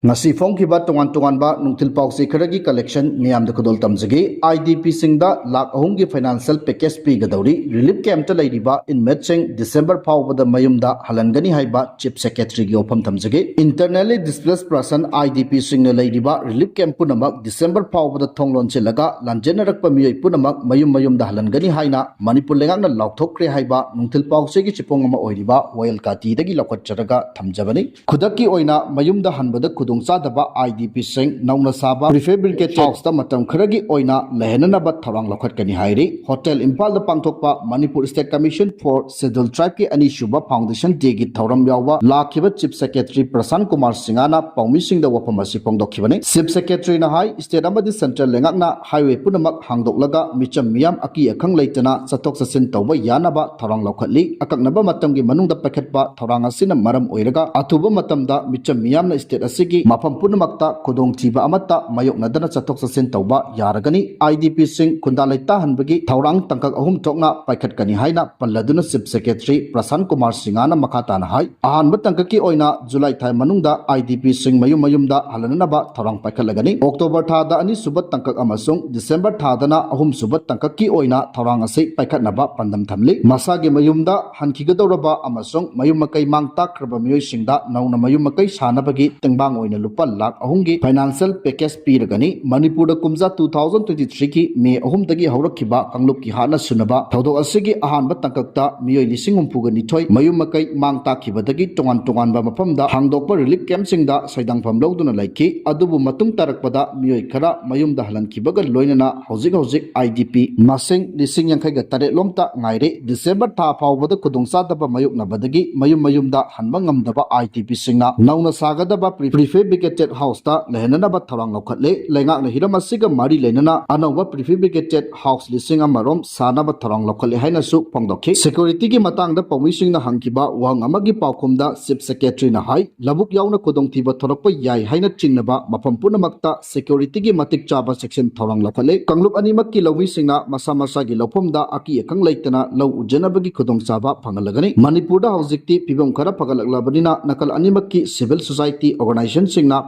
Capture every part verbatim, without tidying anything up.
ꯉꯁꯤ ꯐꯣꯡꯈꯤꯕ ꯇꯣꯉꯥꯟ ꯇꯣꯉꯥꯟꯕ ꯅꯨꯡꯊꯤꯜ ꯄꯥꯎꯆꯦ ꯈꯔꯒꯤ collection ꯃꯤꯌꯥꯝꯗ ꯈꯨꯗꯣꯜ ꯇꯝꯖꯒꯦ꯫ IDPꯁꯤꯡꯗ ꯂꯥꯈ ꯑꯍꯨꯝꯒꯤ financial package ꯄꯤꯒꯗꯧꯔꯤ꯫ Relief campꯇ ꯂꯩꯔꯤꯕ inmateꯁꯤꯡ December ꯐꯥꯎꯕꯗ ꯃꯌꯨꯝꯗ ꯍꯜꯍꯟꯒꯅꯤ ꯍꯥꯏꯕ Chief Secretaryꯒꯤ ꯋꯥꯐꯝ ꯊꯝꯖꯒꯦ꯫ Internally displaced person IDPꯁꯤꯡꯅ ꯂꯩꯔꯤꯕ relief camp ꯄꯨꯝꯅꯃꯛ December ꯐꯥꯎꯕꯗ ꯊꯣꯡ ꯂꯣꯟꯁꯤꯜꯂꯒ ꯂꯥꯟꯖꯦꯟꯅꯔꯛꯄ ꯃꯤꯑꯣꯏ ꯄꯨꯝꯅꯃꯛ ꯃꯌꯨꯝ ꯃꯌꯨꯝꯗ ꯍꯜꯍꯟꯒꯅꯤ ꯍꯥꯏꯅ ꯃꯅꯤꯄꯨꯔ ꯂꯩꯉꯥꯛꯅ ꯂꯥꯎꯊꯣꯛꯈ꯭ꯔꯦ ꯍꯥꯏꯕ ꯅꯨꯡꯊꯤꯜ ꯄꯥꯎꯆꯦꯒꯤ ꯆꯤꯐꯣꯡ ꯑꯃ ꯑꯣꯏꯔꯤꯕ ꯋꯥꯌꯦꯜ ꯀꯥꯇꯤꯗꯒꯤ ꯂꯧꯈꯠꯆꯔꯒ ꯊꯝꯖꯕꯅꯤ꯫ ꯈꯨꯗꯛꯀꯤ ꯑꯣꯏꯅ ꯃꯌꯨꯝꯗ ꯍꯟꯕꯗ ꯈꯨꯗꯣꯡꯆꯥꯗꯕ IDPꯁꯤꯡ ꯅꯧꯅ ꯁꯥꯕ prefabricated houseꯇ ꯃꯇꯝ ꯈꯔꯒꯤ ꯑꯣꯏꯅ ꯂꯩꯍꯟꯅꯅꯕ ꯊꯧꯔꯥꯡ ꯂꯧꯈꯠꯀꯅꯤ ꯍꯥꯏꯔꯤ꯫ Hotel ꯏꯝꯐꯥꯜꯗ ꯄꯥꯡꯊꯣꯛꯄ Manipur State Commission for Scheduled Tribeꯀꯤ ꯑꯅꯤꯁꯨꯕ Foundation Dayꯒꯤ ꯊꯧꯔꯝ ꯌꯥꯎꯕ ꯂꯥꯛꯈꯤꯕ Chief Secretary ꯄ꯭ꯔꯁꯥꯟ ꯀꯨꯃꯥꯔ ꯁꯤꯡꯍꯅ ꯄꯥꯎꯃꯤꯁꯤꯡꯗ ꯋꯥꯐꯝ ꯑꯁꯤ ꯐꯣꯡꯗꯣꯛꯈꯤꯕꯅꯤ꯫ Chief Secretaryꯅ ꯍꯥꯏ, state ꯑꯃꯗꯤ central ꯂꯩꯉꯥꯛꯅ highway ꯄꯨꯝꯅꯃꯛ ꯍꯥꯡꯗꯣꯛꯂꯒ ꯃꯤꯆꯝ ꯃꯤꯌꯥꯝ ꯑꯀꯤ ꯑꯈꯪ ꯂꯩꯇꯅ ꯆꯠꯊꯣꯛ ꯆꯠꯁꯤꯟ ꯇꯧꯕ ꯌꯥꯅꯕ ꯊꯧꯔꯥꯡ ꯂꯧꯈꯠꯂꯤ꯫ ꯑꯀꯛꯅꯕ ꯃꯇꯝꯒꯤ ꯃꯅꯨꯡꯗ ꯄꯥꯏꯈꯠꯄ ꯊꯧꯔꯥꯡ ꯑꯁꯤꯅ ꯃꯔꯝ ꯑꯣꯏꯔꯒ ꯑꯊꯨꯕ ꯃꯇꯝꯗ ꯃꯤꯆꯝ ꯃꯤꯌꯥꯝꯅ state ꯑꯁꯤꯒꯤ ꯃꯐꯝ ꯄꯨꯝꯅꯃꯛꯇ ꯈꯨꯗꯣꯡꯊꯤꯕ ꯑꯃꯠꯇ ꯃꯥꯌꯣꯛꯅꯗꯅ ꯆꯠꯊꯣꯛ ꯆꯠꯁꯤꯟ ꯇꯧꯕ ꯌꯥꯔꯒꯅꯤ꯫ IDPꯁꯤꯡ ꯈꯨꯟꯗꯥ ꯂꯩꯇꯥꯍꯟꯕꯒꯤ ꯊꯧꯔꯥꯡ ꯇꯥꯡꯀꯛ ꯑꯍꯨꯝ ꯊꯣꯛꯅ ꯄꯥꯏꯈꯠꯀꯅꯤ ꯍꯥꯏꯅ ꯄꯜꯂꯗꯨꯅ Chief Secretary ꯄ꯭ꯔꯁꯥꯟ ꯀꯨꯃꯥꯔ ꯁꯤꯡꯍꯅ ꯃꯈꯥ ꯇꯥꯅ ꯍꯥꯏ, ꯑꯍꯥꯟꯕ ꯇꯥꯡꯀꯛꯀꯤ ꯑꯣꯏꯅ July ꯊꯥ ꯃꯅꯨꯡꯗ IDPꯁꯤꯡ ꯃꯌꯨꯝ ꯃꯌꯨꯝꯗ ꯍꯜꯍꯟꯅꯕ ꯊꯧꯔꯥꯡ ꯄꯥꯏꯈꯠꯂꯒꯅꯤ꯫ October ꯊꯥꯗ ꯑꯅꯤꯁꯨꯕ ꯇꯥꯡꯀꯛ ꯑꯃꯁꯨꯡ December ꯊꯥꯗꯅ ꯑꯍꯨꯝꯁꯨꯕ ꯇꯥꯡꯀꯛꯀꯤ ꯑꯣꯏꯅ ꯊꯧꯔꯥꯡ ꯑꯁꯤ ꯄꯥꯏꯈꯠꯅꯕ ꯄꯥꯟꯗꯝ ꯊꯝꯂꯤ꯫ ꯃꯁꯥꯒꯤ ꯃꯌꯨꯝꯗ ꯍꯟꯈꯤꯒꯗꯧꯔꯕ ꯑꯃꯁꯨꯡ ꯃꯌꯨꯝ ꯃꯀꯩ ꯃꯥꯡ ꯇꯥꯛꯈ꯭ꯔꯕ ꯃꯤꯑꯣꯏꯁꯤꯡꯗ ꯅꯧꯅ ꯃꯌꯨꯝ ꯃꯀꯩ ꯁꯥꯅꯕꯒꯤ ꯇꯦꯡꯕꯥꯡ ꯑꯣꯏꯅ ꯂꯨꯄꯥ ꯂꯥꯈ ꯑꯍꯨꯝꯒꯤ financial package ꯄꯤꯔꯒꯅꯤ꯫ ꯃꯅꯤꯄꯨꯔꯗ ꯀꯨꯝꯖꯥ two thousand twenty threeꯒꯤ May ꯑꯍꯨꯝꯗꯒꯤ ꯍꯧꯔꯛꯈꯤꯕ ꯀꯥꯡꯂꯨꯞꯀꯤ ꯍꯥꯠꯅ ꯁꯨꯅꯕ ꯊꯧꯗꯣꯛ ꯑꯁꯤꯒꯤ ꯑꯍꯥꯟꯕ ꯇꯥꯡꯀꯛꯇ ꯃꯤꯑꯣꯏ ꯂꯤꯁꯤꯡ ꯍꯨꯝꯐꯨꯒ ꯅꯤꯊꯣꯏ ꯃꯌꯨꯝ ꯃꯀꯩ ꯃꯥꯡ ꯇꯥꯛꯈꯤꯕꯗꯒꯤ ꯇꯣꯉꯥꯟ ꯇꯣꯉꯥꯟꯕ ꯃꯐꯝꯗ ꯍꯥꯡꯗꯣꯛꯄ relief campꯁꯤꯡꯗ ꯁꯩꯗꯥꯡꯐꯝ ꯂꯧꯗꯨꯅ ꯂꯩꯈꯤ꯫ ꯑꯗꯨꯕꯨ ꯃꯇꯨꯡ ꯇꯥꯔꯛꯄꯗ ꯃꯤꯑꯣꯏ ꯈꯔ ꯃꯌꯨꯝꯗ ꯍꯜꯍꯟꯈꯤꯕꯒ ꯂꯣꯏꯅꯅ ꯍꯧꯖꯤꯛ ꯍꯧꯖꯤꯛ IDP ꯃꯁꯤꯡ ꯂꯤꯁꯤꯡ ꯌꯥꯡꯈꯩꯒ ꯇꯔꯦꯠ ꯂꯣꯝꯇ ꯉꯥꯏꯔꯦ꯫ December ꯊꯥ ꯐꯥꯎꯕꯗ ꯈꯨꯗꯣꯡꯆꯥꯗꯕ ꯃꯥꯌꯣꯛꯅꯕꯗꯒꯤ ꯃꯌꯨꯝ ꯃꯌꯨꯝꯗ ꯍꯟꯕ ꯉꯝꯗꯕ IDPꯁꯤꯡꯅ ꯅꯧꯅ ꯁꯥꯒꯗꯕ pre-, prefabricated houseꯇ ꯂꯩꯍꯟꯅꯅꯕ ꯊꯧꯔꯥꯡ ꯂꯧꯈꯠꯂꯦ꯫ ꯂꯩꯉꯥꯛꯅ ꯍꯤꯔꯝ ꯑꯁꯤꯒ ꯃꯔꯤ ꯂꯩꯅꯅ ꯑꯅꯧꯕ prefabricated house ꯂꯤꯁꯤꯡ ꯑꯃ ꯔꯣꯝ ꯁꯥꯅꯕ ꯊꯧꯔꯥꯡ ꯂꯧꯈꯠꯂꯦ ꯍꯥꯏꯅꯁꯨ ꯐꯣꯡꯗꯣꯛꯈꯤ꯫ Securityꯒꯤ ꯃꯇꯥꯡꯗ ꯄꯥꯎꯃꯤꯁꯤꯡꯅ ꯍꯪꯈꯤꯕ ꯋꯥꯍꯪ ꯑꯃꯒꯤ ꯄꯥꯎꯈꯨꯝꯗ Chief Secretaryꯅ ꯍꯥꯏ, ꯂꯧꯕꯨꯛ ꯌꯥꯎꯅ ꯈꯨꯗꯣꯡꯊꯤꯕ ꯊꯣꯔꯛꯄ ꯌꯥꯏ ꯍꯥꯏꯅ ꯆꯤꯡꯅꯕ ꯃꯐꯝ ꯄꯨꯝꯅꯃꯛꯇ securityꯒꯤ ꯃꯇꯤꯛ ꯆꯥꯕ ꯆꯦꯛꯁꯤꯟ ꯊꯧꯔꯥꯡ ꯂꯧꯈꯠꯂꯦ꯫ ꯀꯥꯡꯂꯨꯞ ꯑꯅꯤꯃꯛꯀꯤ ꯂꯧꯃꯤꯁꯤꯡꯅ ꯃꯁꯥ ꯃꯁꯥꯒꯤ ꯂꯧꯐꯝꯗ ꯑꯀꯤ ꯑꯈꯪ ꯂꯩꯇꯅ ꯂꯧ ꯎꯖꯅꯕꯒꯤ ꯈꯨꯗꯣꯡꯆꯥꯕ ꯐꯪꯍꯜꯂꯒꯅꯤ꯫ ꯃꯅꯤꯄꯨꯔꯗ ꯍꯧꯖꯤꯛꯇꯤ ꯐꯤꯕꯝ ꯈꯔ ꯐꯒꯠꯂꯛꯂꯕꯅꯤꯅ ꯅꯥꯀꯜ ꯑꯅꯤꯃꯛꯀꯤ civil society organization ꯁꯤꯡꯅ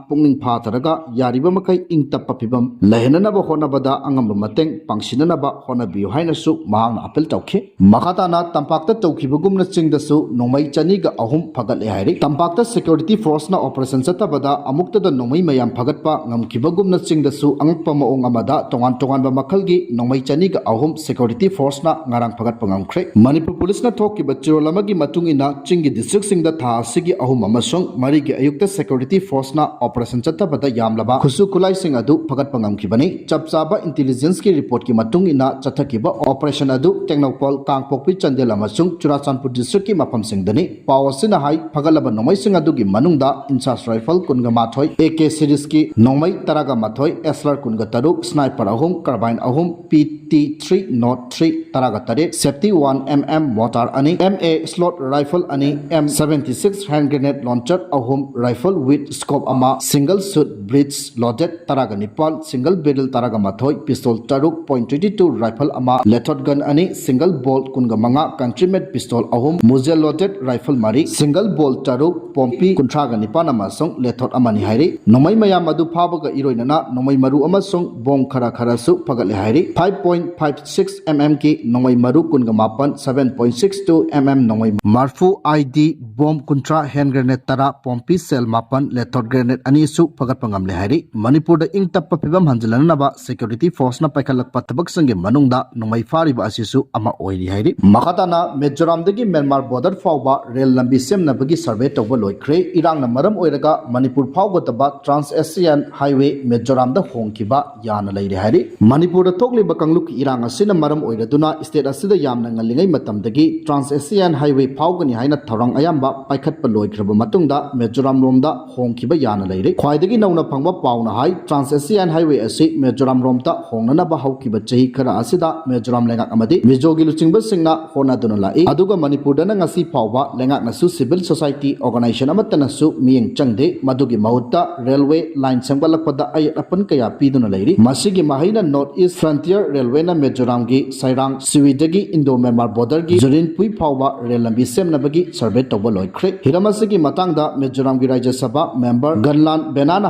ꯄꯨꯛꯅꯤꯡ ꯐꯥꯊꯔꯒ ꯌꯥꯔꯤꯕ ꯃꯈꯩ ꯏꯪ ꯇꯞꯄ ꯐꯤꯕꯝ ꯂꯩꯍꯟꯅꯅꯕ ꯍꯣꯠꯅꯕꯗ ꯑꯉꯝꯕ ꯃꯇꯦꯡ ꯄꯥꯡꯁꯤꯟꯅꯅꯕ ꯍꯣꯠꯅꯕꯤꯌꯨ ꯍꯥꯏꯅꯁꯨ ꯃꯍꯥꯛꯅ ꯑꯥꯄꯤꯜ ꯇꯧꯈꯤ꯫ ꯃꯈꯥ ꯇꯥꯅ ꯇꯝꯄꯥꯛꯇ ꯇꯧꯈꯤꯕꯒꯨꯝꯅ ꯆꯤꯡꯗꯁꯨ ꯅꯣꯡꯃꯩ ꯆꯅꯤꯒ ꯑꯍꯨꯝ ꯐꯒꯠꯂꯦ ꯍꯥꯏꯔꯤ꯫ ꯇꯝꯄꯥꯛꯇ ꯁꯦꯀ꯭ꯌꯨꯔꯤꯇꯤ ꯐꯣꯔꯁꯅ ꯑꯣꯄꯔꯦꯁꯟ ꯆꯠꯊꯕꯗ ꯑꯃꯨꯛꯇꯗ ꯅꯣꯡꯃꯩ ꯃꯌꯥꯝ ꯐꯒꯠꯄ ꯉꯝꯈꯤꯕꯒꯨꯝꯅ ꯆꯤꯡꯗꯁꯨ ꯑꯉꯛꯄ ꯃꯑꯣꯡ ꯑꯃꯗ ꯇꯣꯉꯥꯟ ꯇꯣꯉꯥꯟꯕ ꯃꯈꯜꯒꯤ ꯅꯣꯡꯃꯩ ꯆꯅꯤꯒ ꯑꯍꯨꯝ ꯁꯦꯀ꯭ꯌꯨꯔꯤꯇꯤ ꯐꯣꯔꯁꯅ ꯉꯔꯥꯡ ꯐꯒꯠꯄ ꯉꯝꯈ꯭ꯔꯦ꯫ ꯃꯅꯤꯄꯨꯔ ꯄꯨꯂꯤꯁꯅ ꯊꯣꯛꯈꯤꯕ ꯆꯦꯔꯣꯜ ꯑꯃꯒꯤ ꯃꯇꯨꯡ ꯏꯟꯅ ꯆꯤꯡꯒꯤ ꯗꯤꯁꯇ꯭ꯔꯤꯛꯁꯤꯡꯗ ꯊꯥ ꯑꯁꯤꯒꯤ ꯑꯍꯨꯝ ꯑꯃꯁꯨꯡ ꯃꯔꯤꯒꯤ ꯑꯌꯨꯛꯇ ꯁꯦꯀ꯭ꯌꯨꯔꯤꯇꯤ ꯐꯣꯔꯁꯅ ꯑꯣꯄꯔꯦꯁꯟ ꯆꯠꯊꯕꯗ ꯌꯥꯝꯂꯕ ꯈꯨꯠꯁꯨ ꯈꯨꯠꯂꯥꯏꯁꯤꯡ ꯑꯗꯨ ꯐꯒꯠꯄ ꯉꯝꯈꯤꯕꯅꯤ꯫ ꯆꯞ ꯆꯥꯕ ꯏꯟꯇꯦꯂꯤꯖꯦꯟꯁꯀꯤ ꯔꯤꯄꯣꯔꯠꯀꯤ ꯃꯇꯨꯡ ꯏꯟꯅ ꯆꯠꯊꯈꯤꯕ ꯑꯣꯄꯔꯦꯁꯟ ꯑꯗꯨ ꯇꯦꯡꯅꯧꯄꯜ, ꯀꯥꯡꯄꯣꯛꯄꯤ, ꯆꯥꯟꯗꯦꯜ ꯑꯃꯁꯨꯡ ꯆꯨꯔꯥꯆꯥꯟꯄꯨꯔ ꯗꯤꯁꯇ꯭ꯔꯤꯛꯀꯤ ꯃꯐꯝꯁꯤꯡꯗꯅꯤ꯫ ꯄꯥꯎ ꯑꯁꯤꯅ ꯍꯥꯏ, ꯐꯒꯠꯂꯕ ꯅꯣꯡꯃꯩꯁꯤꯡ ꯑꯗꯨꯒꯤ ꯃꯅꯨꯡꯗ ꯏꯟꯁꯥꯁ ꯔꯥꯏꯐꯜ ꯀꯨꯟꯒ ꯃꯥꯊꯣꯏ, ꯑꯦ ꯀꯦ ꯁꯤꯔꯤꯖꯀꯤ ꯅꯣꯡꯃꯩ ꯇꯔꯥꯒ ꯃꯥꯊꯣꯏ, ꯑꯦꯁꯂꯔ ꯀꯨꯟꯒ ꯇꯔꯨꯛ, ꯁ꯭ꯅꯥꯏꯄꯔ ꯑꯍꯨꯝ, ꯀꯥꯔꯕꯥꯏꯟ ꯑꯍꯨꯝ, P T three not three ꯇꯔꯥꯒ ꯇꯔꯦꯠ, fifty one M M mortar ꯑꯅꯤ, ꯑꯦꯝ ꯑꯦ ꯁ꯭ꯂꯣꯠ ꯔꯥꯏꯐꯜ ꯑꯅꯤ, M seventy six hand grenade launcher ꯑꯍꯨꯝ, ꯔꯥꯏꯐꯜ ꯋꯤꯠ ꯁ꯭ꯀꯣꯞ ꯑꯃ, ꯁꯤꯡꯒꯜ ꯁꯨꯠ ꯕ꯭ꯔꯤꯖ ꯂꯣꯗꯦꯗ ꯇꯔꯥꯒ ꯅꯤꯄꯥꯜ, ꯁꯤꯡꯒꯜ ꯕꯦꯔꯦꯜ ꯇꯔꯥꯒ ꯃꯥꯊꯣꯏ, ꯄꯤꯁꯇꯣꯜ ꯇꯔꯨꯛ ꯄꯣꯏꯟ ꯇ꯭ꯋꯦꯟꯇꯤ ꯇꯨ ꯔꯥꯏꯐꯜ ꯑꯃ, ꯂꯦꯊꯣꯠ ꯒꯟ ꯑꯅꯤ, ꯁꯤꯡꯒꯜ ꯕꯣꯜ ꯀꯨꯟꯒ ꯃꯉꯥ, ꯀꯟꯇ꯭ꯔꯤ ꯃꯦꯗ ꯄꯤꯁꯇꯣꯜ ꯑꯍꯨꯝ, ꯃꯨꯖꯦꯜ ꯂꯣꯗꯦꯗ ꯔꯥꯏꯐꯜ ꯃꯔꯤ, ꯁꯤꯡꯒꯜ ꯕꯣꯜ ꯇꯔꯨꯛ, ꯄꯣꯝꯄꯤ ꯀꯨꯟꯊ꯭ꯔꯥꯒ ꯅꯤꯄꯥꯟ ꯑꯃꯁꯨꯡ ꯂꯦꯊꯣꯠ ꯑꯃꯅꯤ ꯍꯥꯏꯔꯤ꯫ ꯅꯣꯡꯃꯩ ꯃꯌꯥꯝ ꯑꯗꯨ ꯐꯥꯕꯒ ꯏꯔꯣꯏꯅꯅ ꯅꯣꯡꯃꯩ ꯃꯔꯨ ꯑꯃꯁꯨꯡ ꯕꯣꯝ ꯈꯔ ꯈꯔꯁꯨ ꯐꯒꯠꯂꯦ ꯍꯥꯏꯔꯤ꯫ Five point five six M ꯑꯦꯝꯒꯤ ꯅꯣꯡꯃꯩ ꯃꯔꯨ ꯀꯨꯟꯒ ꯃꯥꯄꯟ, seven point six two M M ꯅꯣꯡꯃꯩ ꯃꯔꯐꯨ, ꯑꯥꯏ ꯗꯤ ꯕꯣꯝ ꯀꯨꯟꯊ꯭ꯔꯥ, ꯍꯦꯟ ꯒ꯭ꯔꯦꯅꯦꯗ ꯇꯔꯥ, ꯄꯣꯝꯄꯤ ꯁꯦꯜ ꯃꯥꯄꯟ, ꯂꯦꯊꯣꯠ ꯒ꯭ꯔꯦꯅꯦꯗ ꯑꯅꯤꯁꯨ ꯐꯒꯠꯄ ꯉꯝꯂꯦ ꯍꯥꯏꯔꯤ꯫ ꯃꯅꯤꯄꯨꯔꯗ ꯏꯪ ꯇꯞꯄ ꯐꯤꯕꯝ ꯍꯟꯖꯤꯜꯍꯟꯅꯕ ꯁꯦꯀ꯭ꯌꯨꯔꯤꯇꯤ ꯐꯣꯔꯁꯅ ꯄꯥꯏꯈꯠꯂꯛꯄ ꯊꯕꯛꯁꯤꯡꯒꯤ ꯃꯅꯨꯡꯗ ꯅꯣꯡꯃꯩ ꯐꯥꯔꯤꯕ ꯑꯁꯤꯁꯨ ꯑꯃ ꯑꯣꯏꯔꯤ ꯍꯥꯏꯔꯤ꯫ ꯃꯈꯥ ꯇꯥꯅ ꯃꯤꯖꯣꯔꯥꯝꯗꯒꯤ ꯃ꯭ꯌꯥꯟꯃꯥꯔ ꯕꯣꯔꯗꯔ ꯐꯥꯎꯕ ꯔꯦꯜ ꯂꯝꯕꯤ ꯁꯦꯝꯅꯕꯒꯤ ꯁꯔꯚꯦ ꯇꯧꯕ ꯂꯣꯏꯈ꯭ꯔꯦ꯫ ꯏꯔꯥꯡꯅ ꯃꯔꯝ ꯑꯣꯏꯔꯒ ꯃꯅꯤꯄꯨꯔ ꯐꯥꯎꯒꯗꯕ ꯇ꯭ꯔꯥꯟꯁ ꯑꯦꯁꯤꯌꯥꯟ ꯍꯥꯏꯋꯦ ꯃꯤꯖꯣꯔꯥꯝꯗ ꯍꯣꯡꯈꯤꯕ ꯌꯥꯅ ꯂꯩꯔꯦ ꯍꯥꯏꯔꯤ꯫ ꯃꯅꯤꯄꯨꯔꯗ ꯊꯣꯛꯂꯤꯕ ꯀꯥꯡꯂꯨꯞꯀꯤ ꯏꯔꯥꯡ ꯑꯁꯤꯅ ꯃꯔꯝ ꯑꯣꯏꯔꯗꯨꯅ ꯁ꯭ꯇꯦꯠ ꯑꯁꯤꯗ ꯌꯥꯝꯅ ꯉꯜꯂꯤꯉꯩ ꯃꯇꯝꯗꯒꯤ ꯇ꯭ꯔꯥꯟꯁ ꯑꯦꯁꯤꯌꯥꯟ ꯍꯥꯏꯋꯦ ꯐꯥꯎꯒꯅꯤ ꯍꯥꯏꯅ ꯊꯧꯔꯥꯡ ꯑꯌꯥꯝꯕ ꯄꯥꯏꯈꯠꯄ ꯂꯣꯏꯈ꯭ꯔꯕ ꯃꯇꯨꯡꯗ ꯃꯤꯖꯣꯔꯥꯝ ꯂꯣꯝꯗ ꯍꯣꯡꯈꯤꯕ ꯌꯥꯅ ꯂꯩꯔꯦ꯫ ꯈ꯭ꯋꯥꯏꯗꯒꯤ ꯅꯧꯅ ꯐꯪꯕ ꯄꯥꯎꯅ ꯍꯥꯏ, ꯇ꯭ꯔꯥꯟꯁ ꯑꯦꯁꯤꯌꯥꯟ ꯍꯥꯏꯋꯦ ꯑꯁꯤ ꯃꯤꯖꯣꯔꯥꯝ ꯂꯣꯝꯗ ꯍꯣꯡꯅꯅꯕ ꯍꯧꯈꯤꯕ ꯆꯍꯤ ꯈꯔ ꯑꯁꯤꯗ ꯃꯤꯖꯣꯔꯥꯝ ꯂꯩꯉꯥꯛ ꯑꯃꯗꯤ ꯃꯤꯖꯣꯒꯤ ꯂꯨꯆꯤꯡꯕꯁꯤꯡꯅ ꯍꯣꯠꯅꯗꯨꯅ ꯂꯥꯛꯏ꯫ ꯑꯗꯨꯒ ꯃꯅꯤꯄꯨꯔꯗꯅ ꯉꯁꯤ ꯐꯥꯎꯕ ꯂꯩꯉꯥꯛꯅꯁꯨ ꯁꯤꯚꯤꯜ ꯁꯣꯁꯥꯏꯇꯤ ꯑꯣꯔꯒꯅꯥꯏꯖꯦꯁꯟ ꯑꯃꯠꯇꯅꯁꯨ ꯃꯤꯠꯌꯦꯡ ꯆꯪꯗꯦ꯫ ꯃꯗꯨꯒꯤ ꯃꯍꯨꯠꯇ ꯔꯦꯜꯋꯦ ꯂꯥꯏꯟ ꯁꯦꯝꯒꯠꯂꯛꯄꯗ ꯑꯌꯦꯠ ꯑꯄꯟ ꯀꯌꯥ ꯄꯤꯗꯨꯅ ꯂꯩꯔꯤ꯫ ꯃꯁꯤꯒꯤ ꯃꯍꯩꯅ ꯅꯣꯔꯠ ꯏꯁ ꯐ꯭ꯔꯟꯇꯤꯌꯔ ꯔꯦꯜꯋꯦꯅ ꯃꯤꯖꯣꯔꯥꯝꯒꯤ ꯁꯥꯏꯔꯥꯡ ꯁꯤꯋꯤꯗꯒꯤ ꯏꯟꯗꯣ ꯃ꯭ꯌꯥꯟꯃꯥꯔ ꯕꯣꯔꯗꯔꯒꯤ ꯖꯨꯔꯤꯟꯄꯨꯏ ꯐꯥꯎꯕ ꯔꯦꯜ ꯂꯝꯕꯤ ꯁꯦꯝꯅꯕꯒꯤ ꯁꯔꯚꯦ ꯇꯧꯕ ꯂꯣꯏꯈ꯭ꯔꯦ꯫ ꯍꯤꯔꯝ ꯑꯁꯤꯒꯤ ꯃꯇꯥꯡꯗ ꯃꯤꯖꯣꯔꯥꯝꯒꯤ ꯔꯥꯖ꯭ꯌ ꯁꯚꯥ ꯃꯦꯝꯕꯔ ꯒꯟꯂꯥꯟ ꯕꯦꯅꯥꯅ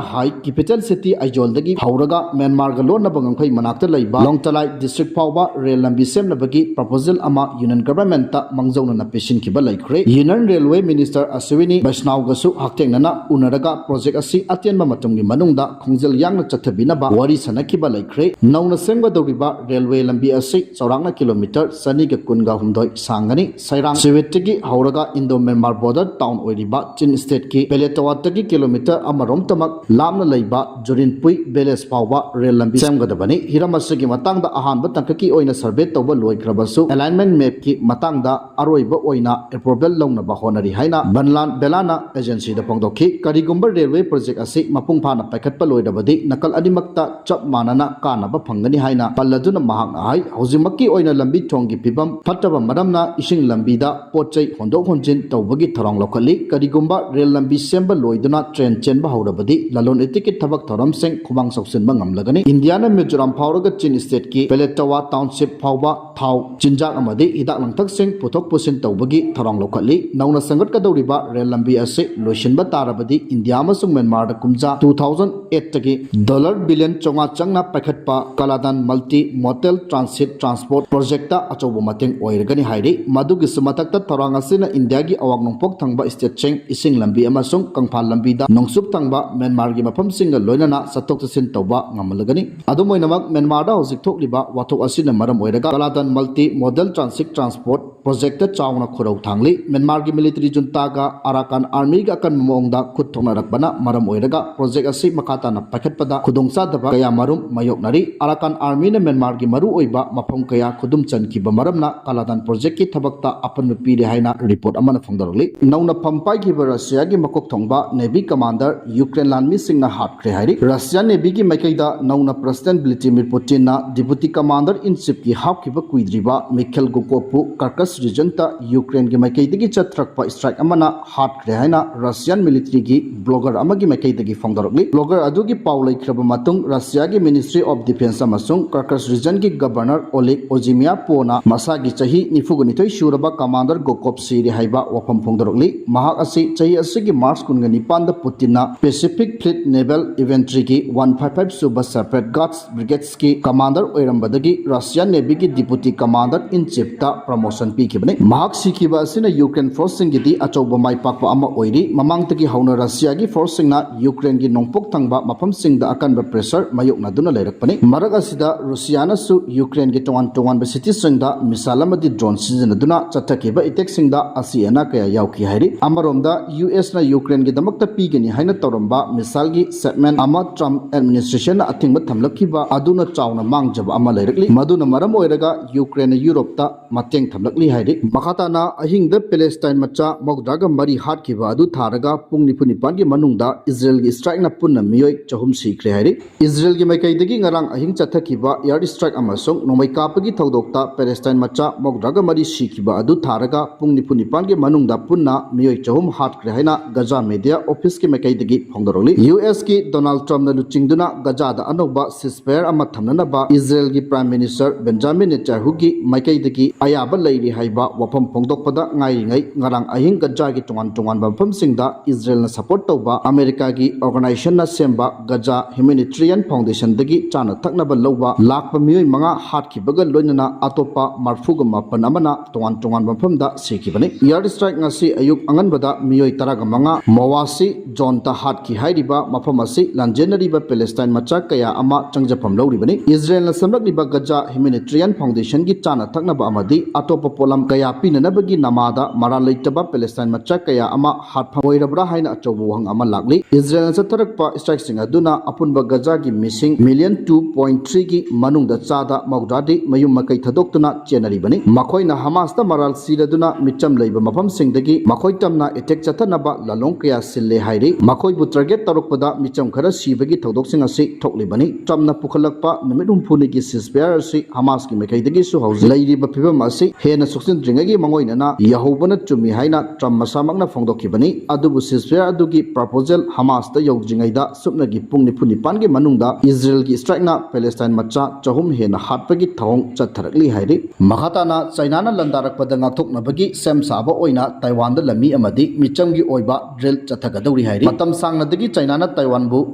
ꯍꯥꯏ, capital city ꯑꯥꯏꯖꯣꯜꯗꯒꯤ ꯍꯧꯔꯒ ꯃ꯭ꯌꯥꯟꯃꯥꯔꯒ ꯂꯣꯟꯅꯕ ꯉꯝꯈꯩ ꯃꯅꯥꯛꯇ ꯂꯩꯕ ꯂꯣꯡꯇꯂꯥꯏ district ꯐꯥꯎꯕ ꯔꯦꯜ ꯂꯝꯕꯤ ꯁꯦꯝꯅꯕꯒꯤ proposal ꯑꯃ union governmentꯇ ꯃꯥꯡꯖꯧꯅꯅ ꯄꯤꯁꯤꯟꯈꯤꯕ ꯂꯩꯈ꯭ꯔꯦ꯫ Union Railway Minister ꯑꯁ꯭ꯋꯤꯅꯤ ꯕꯩꯁꯅꯥꯎꯒꯁꯨ ꯍꯛꯊꯦꯡꯅꯅ ꯎꯅꯔꯒ project ꯑꯁꯤ ꯑꯇꯦꯟꯕ ꯃꯇꯝꯒꯤ ꯃꯅꯨꯡꯗ ꯈꯣꯡꯖꯦꯜ ꯌꯥꯡꯅ ꯆꯠꯊꯕꯤꯅꯕ ꯋꯥꯔꯤ ꯁꯥꯟꯅꯈꯤꯕ ꯂꯩꯈ꯭ꯔꯦ꯫ ꯅꯧꯅ ꯁꯦꯝꯒꯗꯧꯔꯤꯕ ꯔꯦꯜꯋꯦ ꯂꯝꯕꯤ ꯑꯁꯤ ꯆꯥꯎꯔꯥꯛꯅ ꯀꯤꯂꯣꯃꯤꯇꯔ ꯆꯅꯤꯒ ꯀꯨꯟꯒ ꯍꯨꯝꯗꯣꯏ ꯁꯥꯡꯒꯅꯤ꯫ ꯁꯩꯔꯥꯡ ꯁꯤꯋꯤꯠꯇꯒꯤ ꯍꯧꯔꯒ Indo Myanmar border town ꯑꯣꯏꯔꯤꯕ ꯆꯤꯟ stateꯀꯤ ꯄꯦꯂꯦꯇꯋꯥꯠꯇꯒꯤ ꯀꯤꯂꯣꯃꯤꯇꯔ ꯑꯃꯔꯣꯝꯇꯃꯛ ꯂꯥꯞꯅ ꯂꯩꯕ ꯖꯨꯔꯤꯟꯄꯨꯏ village ꯐꯥꯎꯕ ꯔꯦꯜ ꯂꯝꯕꯤ ꯁꯦꯝꯒꯗꯕꯅꯤ꯫ ꯍꯤꯔꯝ ꯑꯁꯤꯒꯤ ꯃꯇꯥꯡꯗ ꯑꯍꯥꯟꯕ ꯇꯥꯡꯀꯛꯀꯤ ꯑꯣꯏꯅ survey ꯇꯧꯕ ꯂꯣꯏꯈ꯭ꯔꯕꯁꯨ, alignment mapꯀꯤ ꯃꯇꯥꯡꯗ ꯑꯔꯣꯏꯕ ꯑꯣꯏꯅ approval ꯂꯧꯅꯕ ꯍꯣꯠꯅꯔꯤ ꯍꯥꯏꯅ ꯕꯟꯂꯥꯟ ꯕꯦꯂꯥꯅ agencyꯗ ꯐꯣꯡꯗꯣꯛꯈꯤ꯫ ꯀꯔꯤꯒꯨꯝꯕ ꯔꯦꯜꯋꯦ project ꯑꯁꯤ ꯃꯄꯨꯡ ꯐꯥꯅ ꯄꯥꯏꯈꯠꯄ ꯂꯣꯏꯔꯕꯗꯤ, ꯅꯥꯀꯜ ꯑꯅꯤꯃꯛꯇ ꯆꯞ ꯃꯥꯟꯅꯅ ꯀꯥꯟꯅꯕ ꯐꯪꯒꯅꯤ ꯍꯥꯏꯅ ꯄꯜꯂꯗꯨꯅ ꯃꯍꯥꯛꯅ ꯍꯥꯏ, ꯍꯧꯖꯤꯛꯃꯛꯀꯤ ꯑꯣꯏꯅ ꯂꯝꯕꯤ ꯊꯣꯡꯒꯤ ꯐꯤꯕꯝ ꯐꯠꯇꯕ ꯃꯔꯝꯅ ꯏꯁꯤꯡ ꯂꯝꯕꯤꯗ ꯄꯣꯠ ꯆꯩ ꯍꯣꯟꯗꯣꯛ ꯍꯣꯟꯖꯤꯟ ꯇꯧꯕꯒꯤ ꯊꯧꯔꯥꯡ ꯂꯧꯈꯠꯂꯤ꯫ ꯀꯔꯤꯒꯨꯝꯕ ꯔꯦꯜ ꯂꯝꯕꯤ ꯁꯦꯝꯕ ꯂꯣꯏꯗꯨꯅ train ꯆꯦꯟꯕ ꯍꯧꯔꯕꯗꯤ, ꯂꯂꯣꯟ ꯏꯇꯤꯛꯀꯤ ꯊꯕꯛ ꯊꯧꯔꯝꯁꯤꯡ ꯈꯨꯃꯥꯡ ꯆꯥꯎꯁꯤꯟꯕ ꯉꯝꯂꯒꯅꯤ꯫ ꯏꯟꯗꯤꯌꯥꯅ ꯃꯤꯖꯣꯔꯥꯝ ꯐꯥꯎꯔꯒ ꯆꯤꯟ stateꯀꯤ ꯄꯦꯂꯦꯇꯋꯥ township ꯐꯥꯎꯕ ꯊꯥꯎ, ꯆꯤꯟꯖꯥꯛ ꯑꯃꯗꯤ ꯍꯤꯗꯥꯛ ꯂꯥꯡꯊꯛꯁꯤꯡ ꯄꯨꯊꯣꯛ ꯄꯨꯁꯤꯟ ꯇꯧꯕꯒꯤ ꯊꯧꯔꯥꯡ ꯂꯧꯈꯠꯂꯤ꯫ ꯅꯧꯅ ꯁꯦꯝꯒꯠꯀꯗꯧꯔꯤꯕ ꯔꯦꯜ ꯂꯝꯕꯤ ꯑꯁꯤ ꯂꯣꯏꯁꯤꯟꯕ ꯇꯥꯔꯕꯗꯤ, ꯏꯟꯗꯤꯌꯥ ꯑꯃꯁꯨꯡ ꯃ꯭ꯌꯥꯟꯃꯥꯔꯗ ꯀꯨꯝꯖꯥ two thousand eightꯇꯒꯤ dollar billion ꯆꯥꯝꯃꯉꯥ ꯆꯪꯅ ꯄꯥꯏꯈꯠꯄ ꯀꯂꯥꯗꯥꯟ multi modal transit transport projectꯇ ꯑꯆꯧꯕ ꯃꯇꯦꯡ ꯑꯣꯏꯔꯒꯅꯤ ꯍꯥꯏꯔꯤ꯫ ꯃꯗꯨꯒꯤꯁꯨ ꯃꯊꯛꯇ, ꯊꯧꯔꯥꯡ ꯑꯁꯤꯅ ꯏꯟꯗꯤꯌꯥꯒꯤ ꯑꯋꯥꯡ ꯅꯣꯡꯄꯣꯛ ꯊꯪꯕ stateꯁꯤꯡ ꯏꯁꯤꯡ ꯂꯝꯕꯤ ꯑꯃꯁꯨꯡ ꯀꯪꯐꯥꯜ ꯂꯝꯕꯤꯗ ꯅꯣꯡꯆꯨꯞ ꯊꯪꯕ ꯃ꯭ꯌꯥꯟꯃꯥꯔꯒꯤ ꯃꯐꯝꯁꯤꯡꯒ ꯂꯣꯏꯅꯅ ꯆꯠꯊꯣꯛ ꯆꯠꯁꯤꯟ ꯇꯧꯕ ꯉꯝꯍꯜꯂꯒꯅꯤ꯫ ꯑꯗꯨꯝ ꯑꯣꯏꯅꯃꯛ, ꯃ꯭ꯌꯥꯟꯃꯥꯔꯗ ꯍꯧꯖꯤꯛ ꯊꯣꯛꯂꯤꯕ ꯋꯥꯊꯣꯛ ꯑꯁꯤꯅ ꯃꯔꯝ ꯑꯣꯏꯔꯒ ꯀꯂꯥꯗꯥꯟ multi modal transit transport projectꯇ ꯆꯥꯎꯅ ꯈꯨꯔꯧ ꯊꯥꯡꯂꯤ꯫ ꯃ꯭ꯌꯥꯟꯃꯥꯔꯒꯤ military juntaꯒ ꯑꯔꯥꯀꯥꯟ armyꯒ ꯑꯀꯟꯕ ꯃꯑꯣꯡꯗ ꯈꯨꯠ ꯊꯣꯛꯅꯔꯛꯄꯅ ꯃꯔꯝ ꯑꯣꯏꯔꯒ, project ꯑꯁꯤ ꯃꯈꯥ ꯇꯥꯅ ꯄꯥꯏꯈꯠꯄꯗ ꯈꯨꯗꯣꯡꯆꯥꯗꯕ ꯀꯌꯥ ꯃꯔꯨꯝ ꯃꯥꯌꯣꯛꯅꯔꯤ꯫ ꯑꯔꯥꯀꯥꯟ armyꯅ ꯃ꯭ꯌꯥꯟꯃꯥꯔꯒꯤ ꯃꯔꯨꯑꯣꯏꯕ ꯃꯐꯝ ꯀꯌꯥ ꯈꯨꯗꯨꯝ ꯆꯟꯈꯤꯕ ꯃꯔꯝꯅ ꯀꯂꯥꯗꯥꯟ projectꯀꯤ ꯊꯕꯛꯇ ꯑꯄꯟꯕ ꯄꯤꯔꯦ ꯍꯥꯏꯅ report ꯑꯃꯅ ꯐꯣꯡꯗꯣꯔꯛꯂꯤ꯫ ꯅꯧꯅ ꯐꯝ ꯄꯥꯏꯈꯤꯕ ꯔꯁꯤꯌꯥꯒꯤ ꯃꯀꯣꯛ ꯊꯣꯡꯕ navy commander ꯌꯨꯀ꯭ꯔꯦꯟ ꯂꯥꯟꯃꯤꯁꯤꯡꯅ ꯍꯥꯠꯈ꯭ꯔꯦ ꯍꯥꯏꯔꯤ꯫ Russian Navyꯒꯤ ꯃꯥꯏꯀꯩꯗ ꯅꯧꯅ President Vladimir Putinꯅ Deputy Commander in Chiefꯀꯤ ꯍꯥꯞꯈꯤꯕ ꯀꯨꯏꯗ꯭ꯔꯤꯕ ꯃꯤꯈꯦꯜ ꯒꯣꯀꯣꯞꯄꯨ Kharkiv regionꯇ ꯌꯨꯀ꯭ꯔꯦꯟꯒꯤ ꯃꯥꯏꯀꯩꯗꯒꯤ ꯆꯠꯊꯔꯛꯄ strike ꯑꯃꯅ ꯍꯥꯠꯈ꯭ꯔꯦ ꯍꯥꯏꯅ Russian militaryꯒꯤ blogger ꯑꯃꯒꯤ ꯃꯥꯏꯀꯩꯗꯒꯤ ꯐꯣꯡꯗꯣꯔꯛꯂꯤ꯫ Blogger ꯑꯗꯨꯒꯤ ꯄꯥꯎ ꯂꯩꯈ꯭ꯔꯕ ꯃꯇꯨꯡ, Russiaꯒꯤ Ministry of Defence ꯑꯃꯁꯨꯡ Kharkiv regionꯒꯤ Governor Oleg Ozymyakpovꯅ ꯃꯁꯥꯒꯤ ꯆꯍꯤ ꯅꯤꯐꯨꯒ ꯅꯤꯊꯣꯏ ꯁꯨꯔꯕ Commander ꯒꯣꯀꯣꯞ ꯁꯤꯔꯦ ꯍꯥꯏꯕ ꯋꯥꯐꯝ ꯐꯣꯡꯗꯣꯔꯛꯂꯤ꯫ ꯃꯍꯥꯛ ꯑꯁꯤ ꯆꯍꯤ ꯑꯁꯤꯒꯤ March ꯀꯨꯟꯒ ꯅꯤꯄꯥꯟꯗ Putin ꯇꯤꯟꯅ Pacific Fleet Naval Infantryꯒꯤ one five five ꯁꯨꯕ Separate Guards Brigadesꯀꯤ commander ꯑꯣꯏꯔꯝꯕꯗꯒꯤ Russian Navyꯒꯤ Deputy Commander in Chiefꯇ promotion ꯄꯤꯈꯤꯕꯅꯤ꯫ ꯃꯍꯥꯛ ꯁꯤꯈꯤꯕ ꯑꯁꯤꯅ Ukraine forceꯁꯤꯡꯒꯤꯗꯤ ꯑꯆꯧꯕ ꯃꯥꯏ ꯄꯥꯛꯄ ꯑꯃ ꯑꯣꯏꯔꯤ꯫ ꯃꯃꯥꯡꯗꯒꯤ ꯍꯧꯅ Russiaꯒꯤ forceꯁꯤꯡꯅ Ukraineꯒꯤ ꯅꯣꯡꯄꯣꯛ ꯊꯪꯕ ꯃꯐꯝꯁꯤꯡꯗ ꯑꯀꯟꯕ pressure ꯃꯥꯌꯣꯛꯅꯗꯨꯅ ꯂꯩꯔꯛꯄꯅꯤ꯫ ꯃꯔꯛ ꯑꯁꯤꯗ Russiaꯅꯁꯨ Ukraineꯒꯤ ꯇꯣꯉꯥꯟ ꯇꯣꯉꯥꯟꯕ cityꯁꯤꯡꯗ missile ꯑꯃꯗꯤ drone ꯁꯤꯖꯤꯟꯅꯗꯨꯅ ꯆꯠꯊꯈꯤꯕ attackꯁꯤꯡꯗ ꯑꯁꯤ ꯑꯅꯥ ꯀꯌꯥ ꯌꯥꯎꯈꯤ ꯍꯥꯏꯔꯤ꯫ ꯑꯃꯔꯣꯝꯗ, USꯅ Ukraineꯒꯤꯗꯃꯛꯇ ꯄꯤꯒꯅꯤ ꯍꯥꯏꯅ ꯇꯧꯔꯝꯕ missileꯒꯤ shipment ꯑꯃ Trump administrationꯅ ꯑꯊꯤꯡꯕ ꯊꯝꯂꯛꯈꯤꯕ ꯑꯗꯨꯅ ꯆꯥꯎꯅ ꯃꯥꯡꯖꯕ ꯑꯃ ꯂꯩꯔꯛꯂꯤ꯫ ꯃꯗꯨꯅ ꯃꯔꯝ ꯑꯣꯏꯔꯒ Ukraineꯅ Europeꯇ ꯃꯇꯦꯡ ꯊꯝꯂꯛꯂꯤ ꯍꯥꯏꯔꯤ꯫ ꯃꯈꯥ ꯇꯥꯅ, ꯑꯍꯤꯡꯗ Palestine ꯃꯆꯥ ꯃꯧꯗ꯭ꯔꯥꯒ ꯃꯔꯤ ꯍꯥꯠꯈꯤꯕ ꯑꯗꯨ ꯊꯥꯔꯒ ꯄꯨꯡ ꯅꯤꯐꯨ ꯅꯤꯄꯥꯟꯒꯤ ꯃꯅꯨꯡꯗ Israelꯒꯤ strikeꯅ ꯄꯨꯟꯅ ꯃꯤꯑꯣꯏ ꯆꯍꯨꯝ ꯁꯤꯈ꯭ꯔꯦ ꯍꯥꯏꯔꯤ꯫ Israelꯒꯤ ꯃꯥꯏꯀꯩꯗꯒꯤ ꯉꯔꯥꯡ ꯑꯍꯤꯡ ꯆꯠꯊꯈꯤꯕ air strike ꯑꯃꯁꯨꯡ ꯅꯣꯡꯃꯩ ꯀꯥꯞꯄꯒꯤ ꯊꯧꯗꯣꯛꯇ Palestine ꯃꯆꯥ ꯃꯧꯗ꯭ꯔꯥꯒ ꯃꯔꯤ ꯁꯤꯈꯤꯕ ꯑꯗꯨ ꯊꯥꯔꯒ ꯄꯨꯡ ꯅꯤꯐꯨ ꯅꯤꯄꯥꯟꯒꯤ ꯃꯅꯨꯡꯗ ꯄꯨꯟꯅ ꯃꯤꯑꯣꯏ ꯆꯍꯨꯝ ꯍꯥꯠꯈ꯭ꯔꯦ ꯍꯥꯏꯅ Gaza Media Officeꯀꯤ ꯃꯥꯏꯀꯩꯗꯒꯤ ꯐꯣꯡꯗꯣꯔꯛꯂꯤ꯫ USꯀꯤ Donald Trumpꯅ ꯂꯨꯆꯤꯡꯗꯨꯅ Gazaꯗ ꯑꯅꯧꯕ ceasefire ꯑꯃ ꯊꯝꯅꯅꯕ Israelꯒꯤ Prime Minister Benjamin Netanyahuꯒꯤ ꯃꯥꯏꯀꯩꯗꯒꯤ ꯑꯌꯥꯕ ꯂꯩꯔꯤ ꯍꯥꯏꯕ ꯋꯥꯐꯝ ꯐꯣꯡꯗꯣꯛꯄꯗ ꯉꯥꯏꯔꯤꯉꯩ, ꯉꯔꯥꯡ ꯑꯍꯤꯡ Gazaꯒꯤ ꯇꯣꯉꯥꯟ ꯇꯣꯉꯥꯟꯕ ꯃꯐꯝꯁꯤꯡꯗ Israelꯅ support ꯇꯧꯕ Americaꯒꯤ organizationꯅ ꯁꯦꯝꯕ Gaza Humanitarian Foundationꯗꯒꯤ ꯆꯥꯅ ꯊꯛꯅꯕ ꯂꯧꯕ ꯂꯥꯛꯄ ꯃꯤꯑꯣꯏ ꯃꯉꯥ ꯍꯥꯠꯈꯤꯕꯒ ꯂꯣꯏꯅꯅ ꯑꯇꯣꯞꯄ ꯃꯔꯐꯨꯒ ꯃꯥꯄꯟ ꯑꯃꯅ ꯇꯣꯉꯥꯟ ꯇꯣꯉꯥꯟꯕ ꯃꯐꯝꯗ ꯁꯤꯈꯤꯕꯅꯤ꯫ Air strike ꯉꯁꯤ ꯑꯌꯨꯛ ꯑꯉꯟꯕꯗ ꯃꯤꯑꯣꯏ ꯇꯔꯥꯒ ꯃꯉꯥ Mawasi zoneꯇ ꯍꯥꯠꯈꯤ ꯍꯥꯏꯔꯤꯕ ꯃꯐꯝ ꯑꯁꯤ ꯂꯥꯟꯖꯦꯟꯅꯔꯤꯕ Palestine ꯃꯆꯥ ꯀꯌꯥ ꯑꯃ ꯆꯪꯖꯐꯝ ꯂꯧꯔꯤꯕꯅꯤ꯫ Israelꯅ ꯁꯦꯝꯂꯛꯂꯤꯕ Gaza Humanitarian Foundationꯒꯤ ꯆꯥꯅ ꯊꯛꯅꯕ ꯑꯃꯗꯤ ꯑꯇꯣꯞꯄ ꯄꯣꯠꯂꯝ ꯀꯌꯥ ꯄꯤꯅꯅꯕꯒꯤ ꯅꯃꯥꯗ ꯃꯔꯥꯜ ꯂꯩꯇꯕ Palestine ꯃꯆꯥ ꯀꯌꯥ ꯑꯃ ꯍꯥꯠꯐꯝ ꯑꯣꯏꯔꯕ꯭ꯔꯥ ꯍꯥꯏꯅ ꯑꯆꯧꯕ ꯋꯥꯍꯪ ꯑꯃ ꯂꯥꯛꯂꯤ꯫ Israelꯅ ꯆꯠꯊꯔꯛꯄ strikeꯁꯤꯡ ꯑꯗꯨꯅ ꯑꯄꯨꯟꯕ Gazaꯒꯤ ꯃꯤꯁꯤꯡ million two point threeꯒꯤ ꯃꯅꯨꯡꯗ ꯆꯥꯗ ꯃꯧꯗ꯭ꯔꯥꯗꯤ ꯃꯌꯨꯝ ꯃꯀꯩ ꯊꯥꯗꯣꯛꯇꯨꯅ ꯆꯦꯟꯅꯔꯤꯕꯅꯤ꯫ ꯃꯈꯣꯏꯅ Hamasꯇ ꯃꯔꯥꯜ ꯁꯤꯔꯗꯨꯅ ꯃꯤꯆꯝ ꯂꯩꯕ ꯃꯐꯝꯁꯤꯡꯗꯒꯤ ꯃꯈꯣꯏ ꯇꯝꯅ attack ꯆꯠꯊꯅꯕ ꯂꯥꯂꯣꯡ ꯀꯌꯥ ꯁꯤꯜꯂꯦ ꯍꯥꯏꯔꯤ꯫ ꯃꯈꯣꯏꯕꯨ target ꯇꯧꯔꯛꯄꯗ ꯃꯤꯆꯝ ꯈꯔ ꯁꯤꯕꯒꯤ ꯊꯧꯗꯣꯛꯁꯤꯡ ꯑꯁꯤ ꯊꯣꯛꯂꯤꯕꯅꯤ꯫ Trumpꯅ ꯄꯨꯈꯠꯂꯛꯄ ꯅꯨꯃꯤꯠ ꯍꯨꯝꯐꯨꯅꯤꯒꯤ ceasefire ꯑꯁꯤ Hamasꯀꯤ ꯃꯥꯏꯀꯩꯗꯒꯤꯁꯨ ꯍꯧꯖꯤꯛ ꯂꯩꯔꯤꯕ ꯐꯤꯕꯝ ꯑꯁꯤ ꯍꯦꯟꯅ ꯁꯣꯛꯆꯤꯟꯗ꯭ꯔꯤꯉꯩꯒꯤ ꯃꯥꯡꯑꯣꯏꯅꯅ ꯌꯧꯍꯧꯕꯅ ꯆꯨꯝꯃꯤ ꯍꯥꯏꯅ Trump ꯃꯁꯥꯃꯛꯅ ꯐꯣꯡꯗꯣꯛꯈꯤꯕꯅꯤ꯫ ꯑꯗꯨꯕꯨ ceasefire ꯑꯗꯨꯒꯤ proposal Hamasꯇ ꯌꯧꯗ꯭ꯔꯤꯉꯩꯗ ꯁꯨꯞꯅꯒꯤ ꯄꯨꯡ ꯅꯤꯐꯨ ꯅꯤꯄꯥꯟꯒꯤ ꯃꯅꯨꯡꯗ Israelꯒꯤ strikeꯅ Palestine ꯃꯆꯥ ꯆꯍꯨꯝ ꯍꯦꯟꯅ ꯍꯥꯠꯄꯒꯤ ꯊꯧꯑꯣꯡ ꯆꯠꯊꯔꯛꯂꯤ ꯍꯥꯏꯔꯤ꯫ ꯃꯈꯥ ꯇꯥꯅ, Chinaꯅ ꯂꯥꯟꯗꯥꯔꯛꯄꯗ ꯉꯥꯛꯊꯣꯛꯅꯕꯒꯤ ꯁꯦꯝ ꯁꯥꯕ ꯑꯣꯏꯅ Taiwanꯗ ꯂꯝꯃꯤ ꯑꯃꯗꯤ ꯃꯤꯆꯝꯒꯤ ꯑꯣꯏꯕ drill ꯆꯠꯊꯒꯗꯧꯔꯤ ꯍꯥꯏꯔꯤ꯫ ꯃꯇꯝ ꯁꯥꯡꯅꯗꯒꯤ ꯆꯥꯏꯅꯥꯅ ꯇꯥꯏꯋꯥꯟꯕꯨ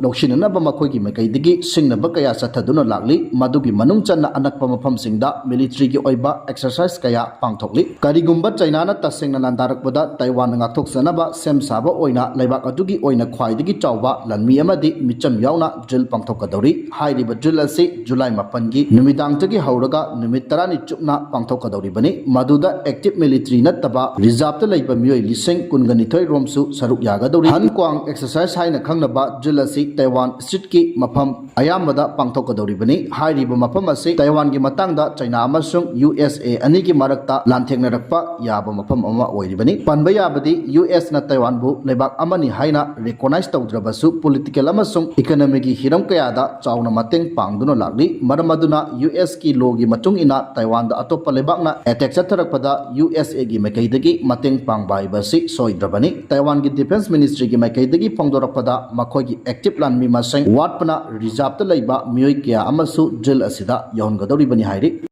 ꯂꯧꯁꯤꯟꯅꯅꯕ ꯃꯈꯣꯏꯒꯤ ꯃꯥꯏꯀꯩꯗꯒꯤ ꯁꯤꯡꯅꯕ ꯀꯌꯥ ꯆꯠꯊꯗꯨꯅ ꯂꯥꯛꯂꯤ꯫ ꯃꯗꯨꯒꯤ ꯃꯅꯨꯡ ꯆꯟꯅ ꯑꯅꯛꯄ ꯃꯐꯝꯁꯤꯡꯗ ꯃꯤꯂꯤꯇꯔꯤꯒꯤ ꯑꯣꯏꯕ ꯑꯦꯛꯁꯔꯁꯥꯏꯁ ꯀꯌꯥ ꯄꯥꯡꯊꯣꯛꯂꯤ꯫ ꯀꯔꯤꯒꯨꯝꯕ ꯆꯥꯏꯅꯥꯅ ꯇꯁꯦꯡꯅ ꯂꯥꯟꯗꯥꯔꯛꯄꯗ ꯇꯥꯏꯋꯥꯟ ꯉꯥꯛꯊꯣꯛꯆꯅꯕ ꯁꯦꯝ ꯁꯥꯕ ꯑꯣꯏꯅ ꯂꯩꯕꯥꯛ ꯑꯗꯨꯒꯤ ꯑꯣꯏꯅ ꯈ꯭ꯋꯥꯏꯗꯒꯤ ꯆꯥꯎꯕ ꯂꯥꯟꯃꯤ ꯑꯃꯗꯤ ꯃꯤꯆꯝ ꯌꯥꯎꯅ ꯗ꯭ꯔꯤꯜ ꯄꯥꯡꯊꯣꯛꯀꯗꯧꯔꯤ꯫ ꯍꯥꯏꯔꯤꯕ ꯗ꯭ꯔꯤꯜ ꯑꯁꯤ ꯖꯨꯂꯥꯏ ꯃꯥꯄꯟꯒꯤ ꯅꯨꯃꯤꯗꯥꯡꯗꯒꯤ ꯍꯧꯔꯒ ꯅꯨꯃꯤꯠ ꯇꯔꯥꯅꯤ ꯆꯨꯞꯅ ꯄꯥꯡꯊꯣꯛꯀꯗꯧꯔꯤꯕꯅꯤ꯫ ꯃꯗꯨꯗ ꯑꯦꯛꯇꯤꯚ ꯃꯤꯂꯤꯇꯔꯤ ꯅꯠꯇꯕ ꯔꯤꯖꯥꯔꯚꯇ ꯂꯩꯕ ꯃꯤꯑꯣꯏ ꯂꯤꯁꯤꯡ ꯀꯨꯟꯒ ꯅꯤꯊꯣꯏ ꯔꯣꯝꯁꯨ ꯁꯔꯨꯛ ꯌꯥꯒꯗꯧꯔꯤ꯫ ꯍꯟ ꯀ꯭ꯋꯥꯡ ꯑꯦꯛꯁꯔꯁꯥꯏꯁ ꯍꯥꯏꯅ ꯈꯪꯅꯕ ꯗ꯭ꯔꯤꯜ ꯑꯁꯤ ꯇꯥꯏꯋꯥꯟ ꯁ꯭ꯇ꯭ꯔꯤꯠꯀꯤ ꯃꯐꯝ ꯑꯌꯥꯝꯕꯗ ꯄꯥꯡꯊꯣꯛꯀꯗꯧꯔꯤꯕꯅꯤ꯫ ꯍꯥꯏꯔꯤꯕ ꯃꯐꯝ ꯑꯁꯤ ꯇꯥꯏꯋꯥꯟꯒꯤ ꯃꯇꯥꯡꯗ ꯆꯥꯏꯅꯥ ꯑꯃꯁꯨꯡ ꯌꯨ ꯑꯦꯁ ꯑꯦ ꯑꯅꯤꯒꯤ ꯃꯔꯛꯇ ꯂꯥꯟꯊꯦꯡꯅꯔꯛꯄ ꯌꯥꯕ ꯃꯐꯝ ꯑꯃ ꯑꯣꯏꯔꯤꯕꯅꯤ꯫ ꯄꯟꯕ ꯌꯥꯕꯗꯤ ꯌꯨ ꯑꯦꯁꯅ ꯇꯥꯏꯋꯥꯟꯕꯨ ꯂꯩꯕꯥꯛ ꯑꯃꯅꯤ ꯍꯥꯏꯅ ꯔꯤꯀꯣꯅꯥꯏꯖ ꯇꯧꯗ꯭ꯔꯕꯁꯨ ꯄꯣꯂꯤꯇꯤꯀꯦꯜ ꯑꯃꯁꯨꯡ ꯏꯀꯣꯅꯣꯃꯤꯒꯤ ꯍꯤꯔꯝ ꯀꯌꯥꯗ ꯆꯥꯎꯅ ꯃꯇꯦꯡ ꯄꯥꯡꯗꯨꯅ ꯂꯥꯛꯂꯤ꯫ ꯃꯔꯝ ꯑꯗꯨꯅ ꯌꯨ ꯑꯦꯁꯀꯤ ꯂꯣꯒꯤ ꯃꯇꯨꯡ ꯏꯟꯅ ꯇꯥꯏꯋꯥꯟꯗ ꯑꯇꯣꯞꯄ ꯂꯩꯕꯥꯛꯅ ꯑꯦꯇꯦꯛ ꯆꯠꯊꯔꯛꯄꯗ ꯌꯨ ꯑꯦꯁ ꯑꯦꯒꯤ ꯃꯥꯏꯀꯩꯗꯒꯤ ꯃꯇꯦꯡ ꯄꯥꯡꯕ ꯍꯥꯏꯕꯁꯤ ꯁꯣꯏꯗ꯭ꯔꯕꯅꯤ꯫ ꯇꯥꯏꯋꯥꯟꯒꯤ ꯗꯤꯐꯦꯟꯁ ꯃꯤꯅꯤꯁꯇ꯭ꯔꯤꯒꯤ ꯃꯥꯏꯀꯩꯗꯒꯤ ꯐꯣꯡꯗꯣꯔꯛꯄꯗ ꯃꯈꯣꯏꯒꯤ ꯑꯦꯛꯇꯤꯚ ꯂꯥꯟꯃꯤ ꯃꯁꯤꯡ ꯋꯥꯠꯄꯅ ꯔꯤꯖꯥꯔꯚꯇ ꯂꯩꯕ ꯃꯤꯑꯣꯏ ꯀꯌꯥ ꯑꯃꯁꯨ ꯗ꯭ꯔꯤꯜ ꯑꯁꯤꯗ ꯌꯧꯍꯟꯒꯗꯧꯔꯤꯕꯅꯤ ꯍꯥꯏꯔꯤ꯫